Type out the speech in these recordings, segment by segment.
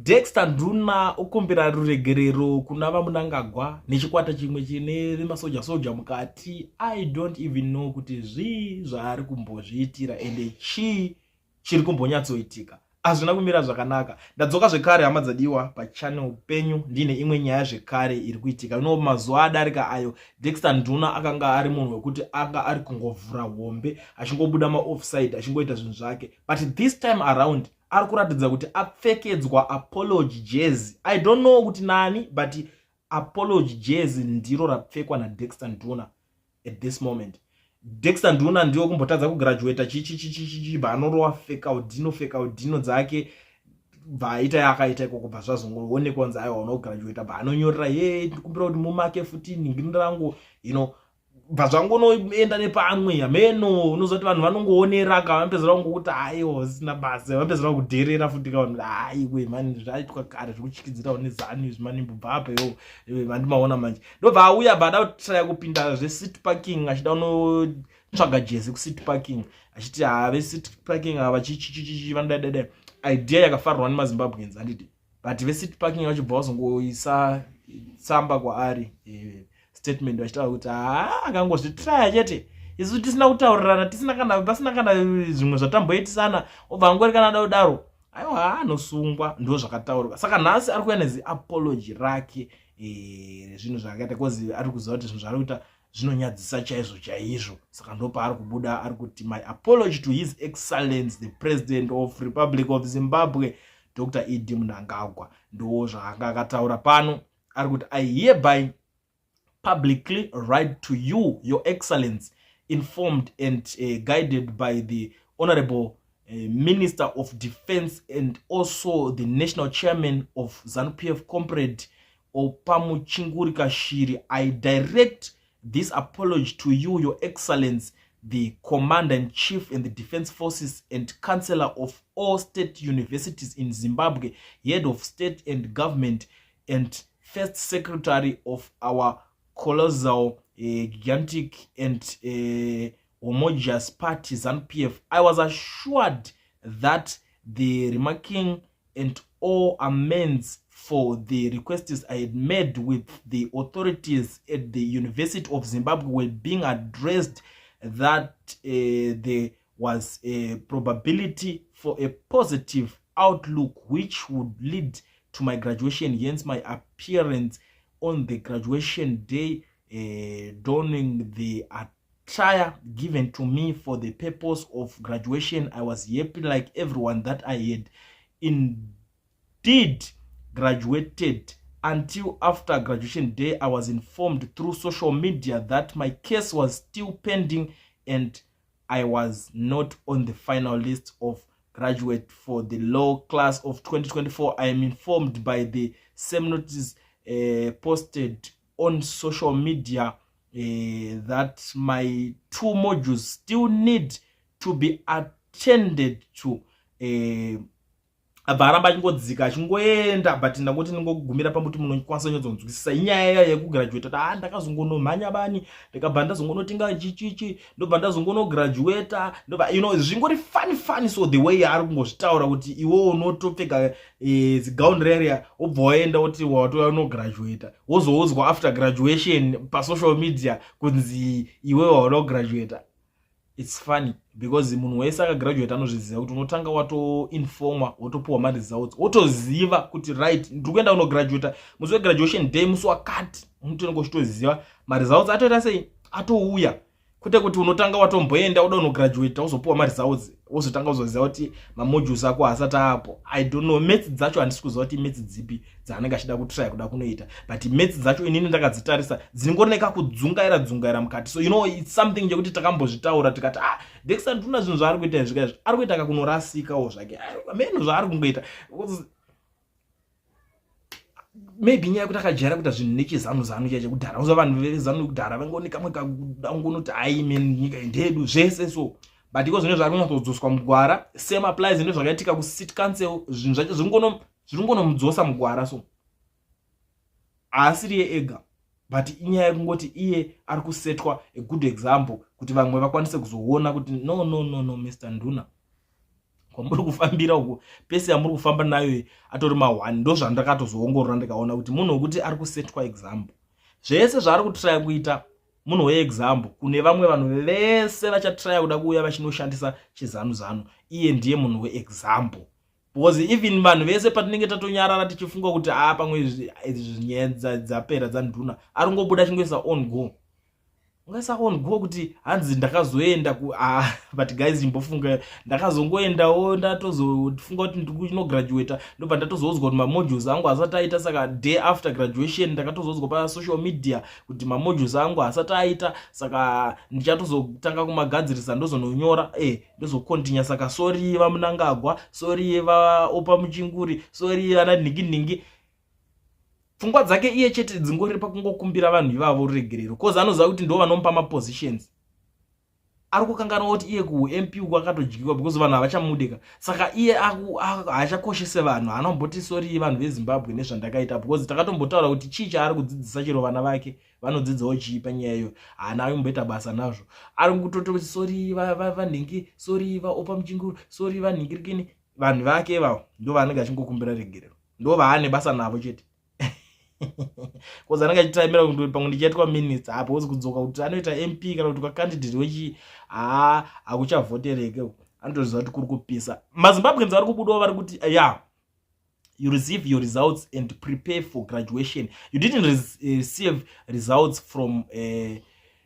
Dexter Nduna okumbira ruregerero kuna VaMnangagwa nechikwata chimwe chine masoja soja mukati. I don't even know kuti zvii zvaari kumbozviitira ende chii chiri kumbonyatsoitika. Hazvina kumira zvakanaka. Ndadzoka zvekare, hama dzadiwa, pachannel penyu ndine imwe nyaya zvekare iri kuitika. Ino mazuva adarika ayo, Dexter Nduna akanga ari munhu wekuti anga ari kungovhura hombe, achingobuda maoffside, achingoita zvinhu zvake, but this time around ari kuratidza kuti apfekedzwa apology jersey. I don't know kuti nani, but apology jersey ndiro rapfekwa naDexter Nduna at this moment. Dexter Nduna ndiwo kumbotadza kugraduata chichichichichi, bva anorova fekaudhino fekaudhino dzake, bva aita yaakaita ikoko, bva zvazongoonekwa kunzi aiwa, unograduata, bva anonyorera, "Ye, ndikumbira kuti mumake futi ningini rangu." Bva zvangonoenda nepamwe, hameno. Unozoti vanhu vanongoonera ka, vanopedzera kungokuti aiwa, zvisina basa, vanopedzera kudherera futi ka vanhu, "Aiwe mani, zvaitwa kare zvekutyikidzirawo nezanu izvi mani, mbobva apa iwo mandimaona manje." Ndobva auya, bva ada kutraya kupinda zvecity parking, achida unotsvaga jezi kucity parking, achiti ha, vecity parking ava chichichichichi vanodadada. Idea yakafarirwa nemaZimbabweans, handiti? But vecity parking vachibva vazongoisa tsamba kwaari, statement, vachitaura kuti haa, akangozvitraya chete, isu tisina kutaurirana, tisina kana, pasina kana zvimwe zvatamboitisana, obva angori kana ada kudaro, aiwa, anosungwa. Ndo zvakataurwa. Saka nhasi ari kuuya neziapology rake rezvinhu zvaakaita, because ari kuziva kuti zvinhu zvaari kuita zvinonyadzisa chaizvo chaizvo. Saka ndo paari kubuda, ari kuti, "My apology to His Excellence the President of Republic of Zimbabwe, Dr ED Mnangagwa." Ndo zvaanga akataura pano. Ari kuti, "I hereby publicly write to you, Your Excellence, informed and guided by the Honorable Minister of Defense and also the National Chairman of ZANU-PF, Comrade Oppah Muchinguri Kashiri. I direct this apology to you, Your Excellence, the Commander-in-Chief in the Defense Forces and Chancellor of all state universities in Zimbabwe, Head of State and Government, and First Secretary of our colossal, gigantic and homogeneous party, ZANU-PF. I was assured that the remarking and all amends for the requests I had made with the authorities at the University of Zimbabwe were being addressed, that there was a probability for a positive outlook which would lead to my graduation. Hence my appearance on the graduation day, donning the attire given to me for the purpose of graduation. I was happy like everyone that I had indeed graduated, until after graduation day I was informed through social media that my case was still pending and I was not on the final list of graduate for the law class of 2024. I am informed by the same notice posted on social media that my two modules still need to be attended to." Abva aramba achingodzika, achingoenda, but ndangoti ndingogumira pamuti munokwanisa kunyatsonzwisisa inyaya iya yekugraduata, kuti a, ndakazongonomhanya bani, ndikabva ndazongonotenga chichichi, ndobva ndazongonograduata, ndobva zvingori funny funny. So the way yaari kungozvitaura kuti iwewo unotopfeka zigauni reria, wobva waenda kuti watouya unograduata, wozoudzwa after graduation pasocial media kunzi iwewe wauna kugraduata, it's funny, because munhu wese akagraduate anozviziva kuti unotanga watoinformwa, wotopiwa maresults, wotoziva kuti right, ndiri kuenda kunograduata musi wegraduation day, musi wakati. Unotonenge uchitoziva maresults atoita sei, atouya, kwete kuti unotanga watomboenda uda unograduata, wozopiwa maresults, wozotanga uzoziva kuti mamodules ako asati apo. I don't know maths dzacho, handisi kuziva kuti maths dzipi dzaanenge achida kutraya kuda kunoita, but maths dzacho inini ndakadzitarisa, dzinongori nekakudzungaira dzungaira mukati. So it's something chekuti takambozvitaura tikati, "Ah, Dexter Nduna zvinhu zvaari kuita izvi kaizvi, ari kuita kakunorasikawo zvake meno zvaari kungoita." Maybe nyaya yekuti akajaira kuita zvinhu nechizanu zanu chiya chekudhara. Uza vanhu vezanu kudhara vangoni kamwe kakungonoti, "Ai men, nyika ndedu zvese." So but iko zvino zvari kunyatsodzoswa mugwara. Same applies ndo zvakaitika kucity council. Zvinhu zvacho zviri kungonomudzosa mugwara. So haasiriye ega, but inyaya yekungoti iye ari kusetwa a good example kuti vamwe vakwanise kuzoona kuti no, no, no, no, Mr Nduna. Kwamuri kufambira uko, pace yamuri kufamba nayo atori ma1. Ndo zvandakatozoongorora, ndikaona kuti munhu wekuti ari kusetwa example. Zvese zvaari kutraya kuita, munhu weexample kune vamwe vanhu vese vachatraya kuda kuuya vachinoshandisa chizanu zanu. Iye ndiye munhu weexample, because even vanhu vese patinenge tatonyarara tichifunga kuti a pamwe nyaya dzapera dzanduna, ari ngobuda achingoisa on go. Ungaisa on go kuti hanzi ndakazoenda ku ah, but guys, imbofunga, ndakazongoendawo, ndatozofunga kuti ndikuchinograduata, ndobva ndatozoudzwa kuti mamodules angu asati aita. Saka day after graduation ndakatozoudzwa pasocial media kuti mamodules angu asati aita, saka ndichatozotanga kumagadzirisa, ndozononyora, ndozokontinya. Saka sorry vaMunangagwa, sorry vaOppah Muchinguri, sorry vana nhingi nhingi. Pfungwa dzake iye chete dzingori pakungokumbira vanhu ivavo ruregerero, cause anoziva kuti ndo vanomupa mapositions. Ari kukanganwa kuti iye kuMP uku akatodyiwa, because vanhu havachamudeka. Saka iye haachakoshese vanhu, haana kumboti sorry vanhu veZimbabwe nezvandakaita, because takatombotaura kuti chii chaari kudzidzisa? Chero vana vake vanodzidzawo chii panyaya iyoyo? Haana kumboita basa nazvo. Ari kutototi sorry vanhingi, sorry vaOppah Muchinguri, sorry vanhingirikini. Vanhu vake ivavo ndo vaanenge achingokumbira regerero, ndo vaane basa navo chete, cause anenge achitaimira kuti pamwe ndichaitwa minister apo ozi kudzoka kuti anoita MP kana kuti kwacandidate wechi. Haa, hakuchavhotereke, anotoziva kuti kuri kupisa. MaZimbabweans vari kubudawo, vari kuti ya, you receive your results and prepare for graduation. You didn't receive results from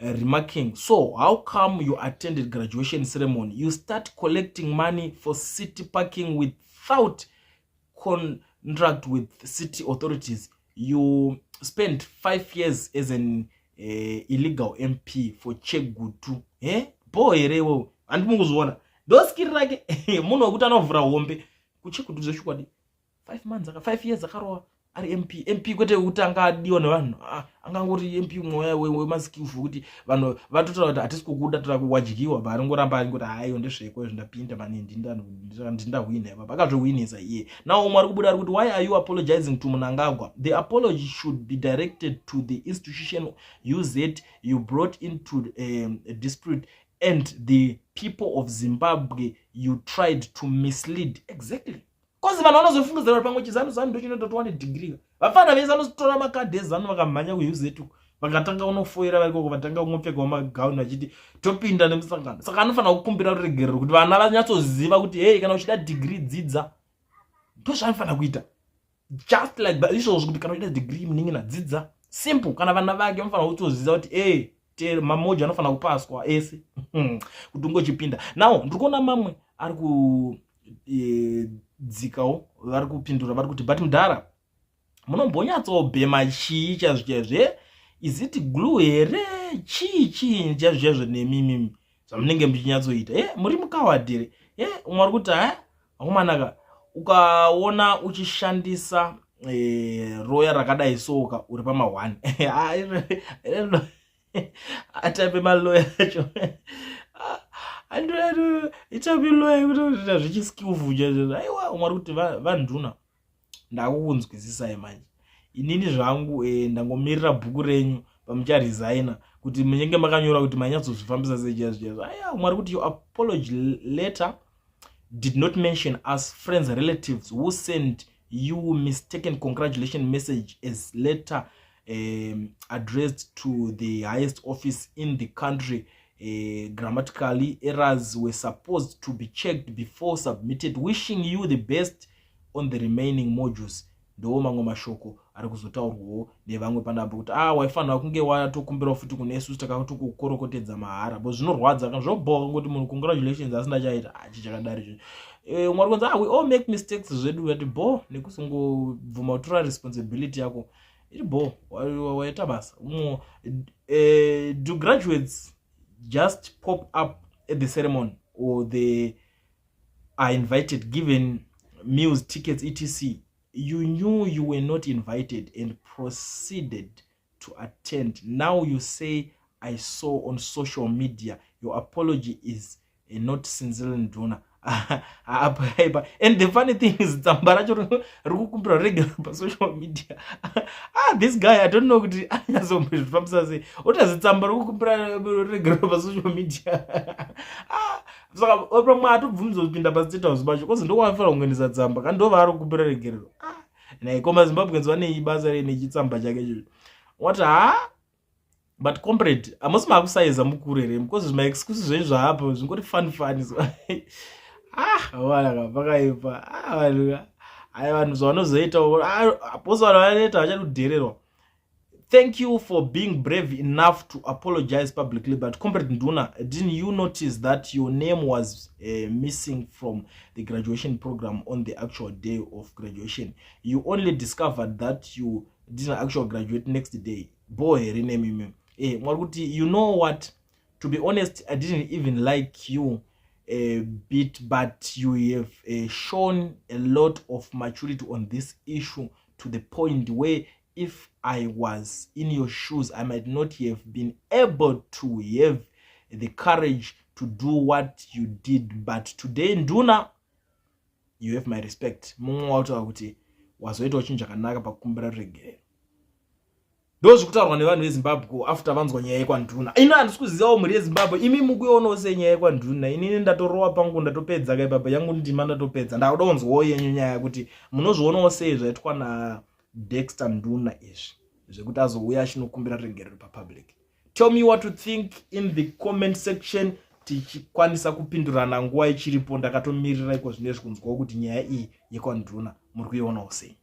remarking, so how come you attended graduation ceremony? You start collecting money for city parking without contract with city authorities. You spent 5 years as an illegal MP for Chegutu. Bo here iwewe, handi munguzviona ndoskiri rake, munhu wekuti anovhura hombe kuChegutu zvechokwadi. 5 months aka 5 years akarova ari MP. MP kwete wekuti anga adiwa nevanhu. Ah, angangori MP mweya wemaskillful wekuti vanhu vatotaura kuti hatisi kukuda, toda wadyiwa, ba aringoramba aringoti haiyo, ndezveko izvo, ndapinda mani, ndindahwina ipapa. Akazvihwinisa iye. Now umwe ari kubuda ari kuti, "Why are you apologizing to Munangagwa? The apology should be directed to the institution UZ you brought into a dispute and the people of Zimbabwe you tried to mislead." Exactly, cause vanhu vanozofungidzira kuti pamwe chizanu zanu ndochinoita kuti wane dhigiri. Vafana vese vanotora makadhi ezanu, vakamhanya kuUZ, vakatanga kunofoira vari ikoko, vatanga kungopfekawo magauni vachiti topinda nemusangano. Saka anofanira kukumbira ruregerero kuti vana vanyatsoziva kuti hei, kana uchida dhigiri, dzidza. Ndozvaanofanira kuita, just like that izvozvo, kuti kana uchida dhigiri, munin'ina, dzidza, simple. Kana vana vake vanofanira kutoziva kuti e mamoja anofanira kupaswa ese kuti ungochipinda. Now ndiri kuona mamwe ari kudzikawo, vari kupindura, vari kuti, "But mudhara, munombonyatsobhema chii chaizvo chaizvo? Is it glue here? Chii chii chaizvo chaizvo nemimimi zvamunenge muchinyatsoita? Muri mukawadi here?" Umwe ari kuti, "Ha, vakomanaka, ukaona uchishandisa roya rakadai soka, uri pama1." Ataipe maloya acho, itape loya kutoita zvechiskillful chaizvo. Aiwa, umwe ari kuti, "Vanduna, ndakukunzwisisai manje. Inini zvangu ndangomirira bhuku renyu pamucharesigna kuti munenge makanyora kuti manyatsozvifambisa sei chaizvo chaizvo." Aya, umwe ari kuti, "Your apology letter did not mention us, friends, relatives who sent you mistaken congratulation message as letter addressed to the highest office in the country. Grammatically errors were supposed to be checked before submitted. Wishing you the best on the remaining modules." Ndo mamwe mashoko ari kuzotaurwawo nevamwe panapa kuti ah, waifanira kunge watokumbirawo futi kune isusu, takatokukorokotedza mahara, bo zvinorwadza kana zvobhoka kungoti munhu congratulations asina chaita. Achi chakadari ichocho. Umwe ari kunzi, "Ah, we all make mistakes zvedu." Ati bo nekuzongobvuma kutora responsibility yako iri bo, waita basa. Umwe, "Do graduates just pop up at the ceremony or they are invited, given meals, tickets, etc? You knew you were not invited and proceeded to attend. Now you say, 'I saw on social media.' Your apology is not sincere, nduna." Apa, and the funny thing is, tsamba racho riri kukumbira regera pasocial media. Ah, this guy, I don't know kuti anyazombozvifambisa sei. Otazi tsamba riri kukumbira regera pasocial media. Ah, Saka pamwe atobvumidzwa kupinda paState House pacho, 'cause ndokwanofanira kungoendesa tsamba kandi ndova ari kukumbira regerero. Ah, nai koma Zimbabweans vane basa rei nechitsamba chake ichocho? Wati ha, but comrade, hamusi maakusaiza mukuru here? Because zvimaexcuse zvenyu zvaapo zvingori funny funny so. Ah, vanaka pakaipa. Ah, vanhu hai, vanhu zvavanozoita pose, vanhu vanoita vachadi kudhererwa. "Thank you for being brave enough to apologize publicly, but Comrade Nduna, didn't you notice that your name was missing from the graduation program on the actual day of graduation? You only discovered that you didn't actually graduate next day." Bo here nemimi mwari kuti, "You know what? To be honest, I didn't even like you a bit, but you have shown a lot of maturity on this issue, to the point where if I was in your shoes, I might not have been able to have the courage to do what you did. But today, Nduna, you have my respect." Mumwe wautaura kuti wazoitawo chinhu chakanaka pakukumbira ruregerero. Ndo zvikutaurwa nevanhu veZimbabwe after vanzwa nyaya yekwaNduna. Ino handisi kuzivawo, mhuri yeZimbabwe, imi mukuionawo sei nyaya yekwaNduna? Inini ndatorowa pangu, ndatopedza kaipapa yangu ndima, ndatopedza. Ndakuda kunzwawo yenyu nyaya, kuti munozvionawo sei zvaitwa naDexter Nduna izvi, zvekuti azouya achinokumbira ruregerero papublic. Tell me what to think in the comment section, tichikwanisa kupindurana nguva ichiripo. Ndakatomirira iko zvinezvi kunzwawo kuti nyaya iyi yekwaNduna muri kuionawo sei.